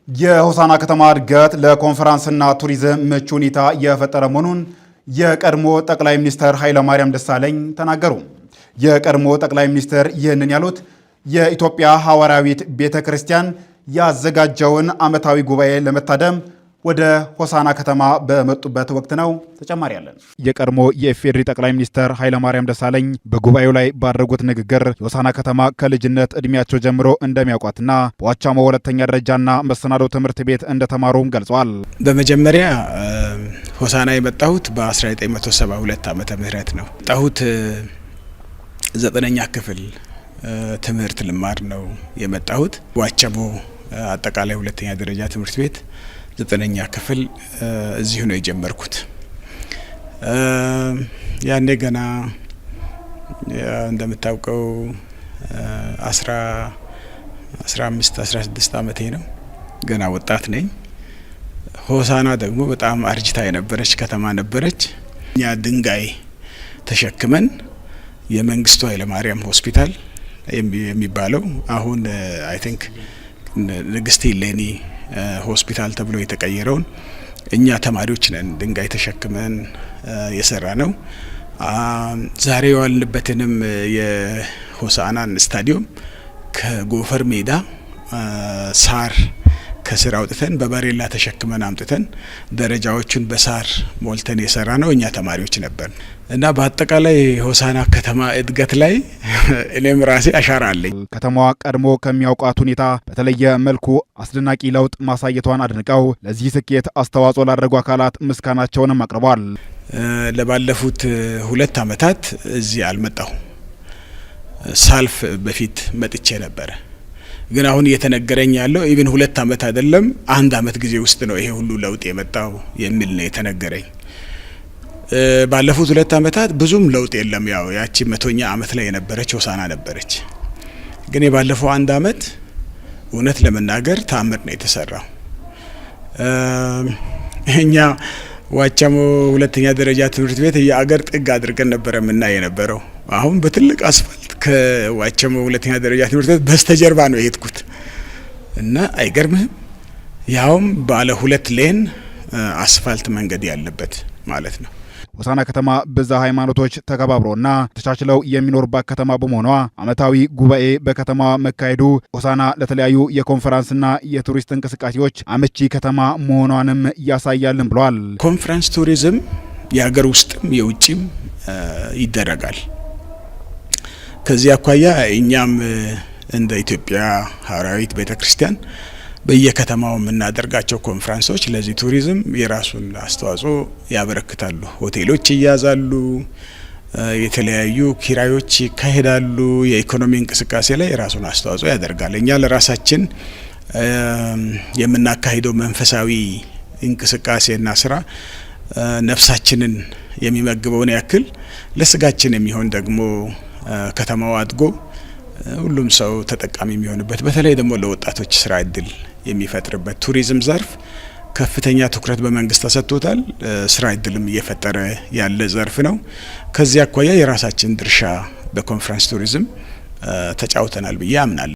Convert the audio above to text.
የሆሳዕና ከተማ እድገት ለኮንፈረንስና ቱሪዝም ምቹ ሁኔታ የፈጠረ መሆኑን የቀድሞ ጠቅላይ ሚኒስትር ኃይለማርያም ደሳለኝ ተናገሩ። የቀድሞ ጠቅላይ ሚኒስትር ይህንን ያሉት የኢትዮጵያ ሐዋርያዊት ቤተ ክርስቲያን ያዘጋጀውን ዓመታዊ ጉባኤ ለመታደም ወደ ሆሳዕና ከተማ በመጡበት ወቅት ነው። ተጨማሪ አለን። የቀድሞ የኢፌዴሪ ጠቅላይ ሚኒስትር ኃይለማርያም ደሳለኝ በጉባኤው ላይ ባደረጉት ንግግር የሆሳዕና ከተማ ከልጅነት እድሜያቸው ጀምሮ እንደሚያውቋትና በዋቻሞ ሁለተኛ ደረጃና መሰናዶ ትምህርት ቤት እንደተማሩም ገልጸዋል። በመጀመሪያ ሆሳዕና የመጣሁት በ1972 ዓመተ ምህረት ነው። የመጣሁት ዘጠነኛ ክፍል ትምህርት ልማር ነው የመጣሁት። ዋቸሞ አጠቃላይ ሁለተኛ ደረጃ ትምህርት ቤት ዘጠነኛ ክፍል እዚሁ ነው የጀመርኩት። ያኔ ገና እንደምታውቀው 15 16 አመቴ ነው። ገና ወጣት ነኝ። ሆሳዕና ደግሞ በጣም አርጅታ የነበረች ከተማ ነበረች። እኛ ድንጋይ ተሸክመን የመንግስቱ ኃይለማርያም ሆስፒታል የሚባለው፣ አሁን I think ንግስት እሌኒ ሆስፒታል ተብሎ የተቀየረውን፣ እኛ ተማሪዎች ነን ድንጋይ ተሸክመን የሰራነው። ዛሬ የዋልንበትንም የሆሳዕናን ስታዲየም ከጎፈር ሜዳ ሳር ከስር አውጥተን በባሬላ ተሸክመን አምጥተን ደረጃዎቹን በሳር ሞልተን የሰራነው እኛ ተማሪዎች ነበር። እና በአጠቃላይ ሆሳዕና ከተማ እድገት ላይ እኔም ራሴ አሻራ አለኝ። ከተማዋ ቀድሞ ከሚያውቋት ሁኔታ በተለየ መልኩ አስደናቂ ለውጥ ማሳየቷን አድንቀው ለዚህ ስኬት አስተዋጽኦ ላደረጉ አካላት ምስጋናቸውንም አቅርበዋል። ለባለፉት 2 ዓመታት እዚህ አልመጣሁ። ሳልፍ በፊት መጥቼ ነበረ። ግን አሁን እየተነገረኝ ያለው even 2 አመት አይደለም፣ አንድ አመት ጊዜ ውስጥ ነው ይሄ ሁሉ ለውጥ የመጣው የሚል ነው የተነገረኝ። ባለፉት 2 አመታት ብዙም ለውጥ የለም። ያው ያቺ 100ኛ አመት ላይ የነበረች ሆሳዕና ነበረች። ግን የባለፈው አንድ አመት እውነት ለመናገር ተአምር ነው የተሰራው። እኛ ዋቸሞ ሁለተኛ ደረጃ ትምህርት ቤት የአገር ጥግ አድርገን ነበረ የምናይ የነበረው። አሁን በትልቅ አስፋልት ከዋቸሞ ሁለተኛ ደረጃ ትምህርት ቤት በስተጀርባ ነው የሄድኩት እና አይገርምህም? ያውም ባለ ሁለት lane አስፋልት መንገድ ያለበት ማለት ነው። ሆሳዕና ከተማ ብዝሃ ሃይማኖቶች ተከባብረውና ተቻችለው የሚኖሩባት ከተማ በመሆኗ ዓመታዊ ጉባኤ በከተማዋ መካሄዱ ሆሳዕና ለተለያዩ የኮንፈረንስና የቱሪስት እንቅስቃሴዎች አመቺ ከተማ መሆኗንም ያሳያልን ብለዋል። ኮንፈረንስ ቱሪዝም የሀገር ውስጥም የውጭም ይደረጋል። ከዚህ አኳያ እኛም እንደ ኢትዮጵያ ሐዋርያዊት ቤተ ክርስቲያን በየከተማው የምናደርጋቸው ኮንፈረንሶች ለዚህ ቱሪዝም የራሱን አስተዋጽኦ ያበረክታሉ። ሆቴሎች ይያዛሉ፣ የተለያዩ ኪራዮች ይካሄዳሉ። የኢኮኖሚ እንቅስቃሴ ላይ የራሱን አስተዋጽኦ ያደርጋል። እኛ ለራሳችን የምናካሂደው መንፈሳዊ እንቅስቃሴና ስራ ነፍሳችንን የሚመግበውን ያክል ለስጋችን የሚሆን ደግሞ ከተማው አድጎ ሁሉም ሰው ተጠቃሚ የሚሆንበት፣ በተለይ ደግሞ ለወጣቶች ስራ እድል የሚፈጥርበት ቱሪዝም ዘርፍ ከፍተኛ ትኩረት በመንግስት ተሰጥቶታል። ስራ እድልም እየፈጠረ ያለ ዘርፍ ነው። ከዚህ አኳያ የራሳችን ድርሻ በኮንፈረንስ ቱሪዝም ተጫውተናል ብዬ አምናለሁ።